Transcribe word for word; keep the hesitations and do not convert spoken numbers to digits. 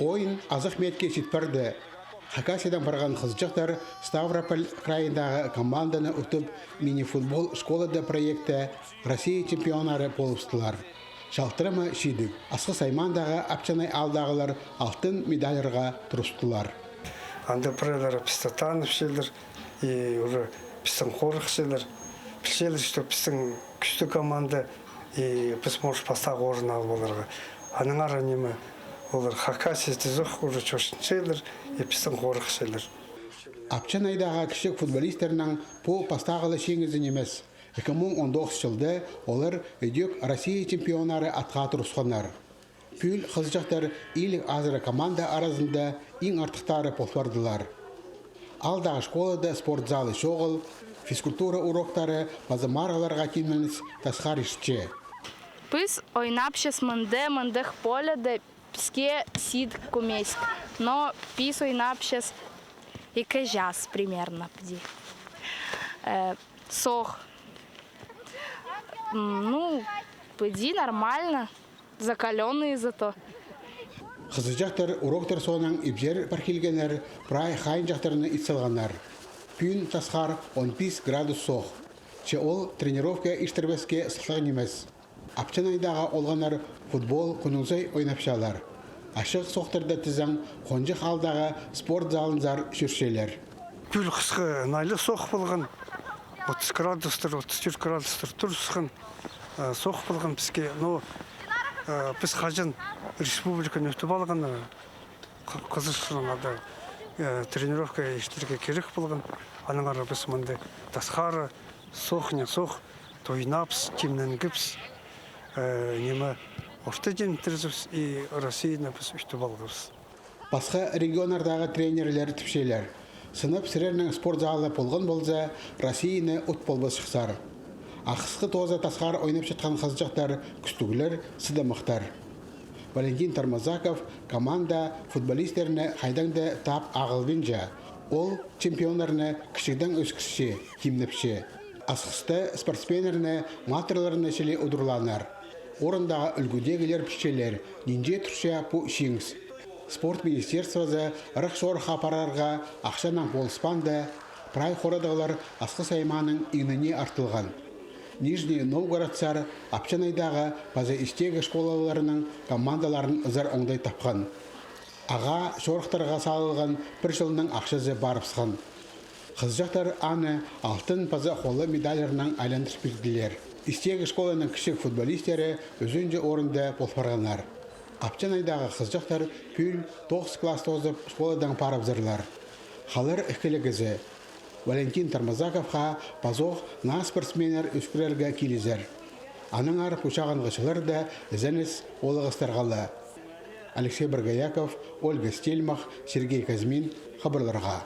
Ойын азых миитке чит парды. Хакасиядаң парған хызыҷахтар Ставрополь крайындағы команданы утып, мини-футбол школада проектте Россия чемпионнары полыбыстылар. Чалтырама чидік. Асхыс аймаандағы Апчанай аалдағылар алтын медальларға турыстылар. Анда пірелері пісті танып чӧрлер, и уже пістең хорых чӧрлер. Пілчелер, что пістің кӱстіг команда, и піс, может, пастағы орын алып аларға. Аннаңар ниме, олар Хакасия тізең уже чӧрчелер, и пістең хорых чӧрлер. Апчанайдағы кічіг футболистернің пу пастағы ла чиңізі нимес. Ікі муң он тоғызынҷы чылда олар ідӧк Россия чемпионнары атха турысханнар. Пӱӱл хызыҷахтар илиг азыра команда аразында иң артыхтары пол пардылар. Аалдағы школада спорт залы чоғыл, физкультура уроктары паза марығларға тимненіс тасхар иртче. Піс ойнапчабыс мында, мындағ поледе, піске чидік кӧместік. Но піс ойнапчабыс ікі час примерно піди. Э, соох. М, ну, піди нормально. Закалённые зато. Хызыҷахтар уроктар соонаң ибзер пар килгеннер, прай хайынҷахтарны ит салғаннар. Пӱӱн тасхар он пис градус соох. Че ол тренировка иртірбеске сылтағ нимес. Апчанайдағы олғаннар футбол кӱннің сай ойнапчалар. Ачығ соохтарда тізең, хонҷых аалдағы спорт залынзар чӧрчелер. Пӱӱл хысха найлығ соох полған, отыс градустар, отыс тӧрт градустар турысхан, э, соох полған піске. Но, э, піс хаҷан республиканы утып алған, э, Х-, Хызырчының ада, э, тренировка иртірге кирек полған. Аннаңар піс мында тасхар, соох не соох, тойнапчабыс, тимненгебіс, э, ниме, орта тимненгебіс и Россияны піс утып алғабыс. Пасха регионнардағы тренерлер тіпчелер: сынап сірернің спорт залы полған полза, Россияны ут полбасчыхсар. Ахсысха тооза тасхар ойнапчатхан хызыҷахтар кӱстіглер, сыдамахтар. Валентин Тормозаков команда футболистерні хайдаң даа таап ағылбинча. Ол чемпионнарны кічігдең ӧскірче, тимнепче. Асхыста спортсменнерні матырларына чіли удурлааннар. Орындағы ӱлгӱдегілер пілчелер, нинҷе турча пу чиңіс. Спорт министерствозы ырах чорыхха парарға ахчанаң полыспаанда, прай хорадығлар Асхыс аймааның иңніне артылған. Нижний Новгородсар, Апчанайдағы паза истегі школаларның командаларын ызар оңдай тапхан. Ағаа чорыхтарға салылған пір чылның ахчазы парыбысхан. Хызыҷахтар аны алтын паза холлы медальларнаң айландыр пирділер. Истегі школаның кічіг футболистері ӱзінҷі орында пол парғаннар. Апчанайдағы хызыҷахтар пӱӱл тоғыс класс тоозып школадаң парыбызарлар. Халар ікіліг ізі. Валентин Тормозаковха пазох наа спортсменнер ӧскірерге килізер. Аннаңар пу чағынғы чылларда ізеніс оолағастарға ла. Алексей Боргояков, Ольга Стельмах, Сергей Казьмин, хабарларға.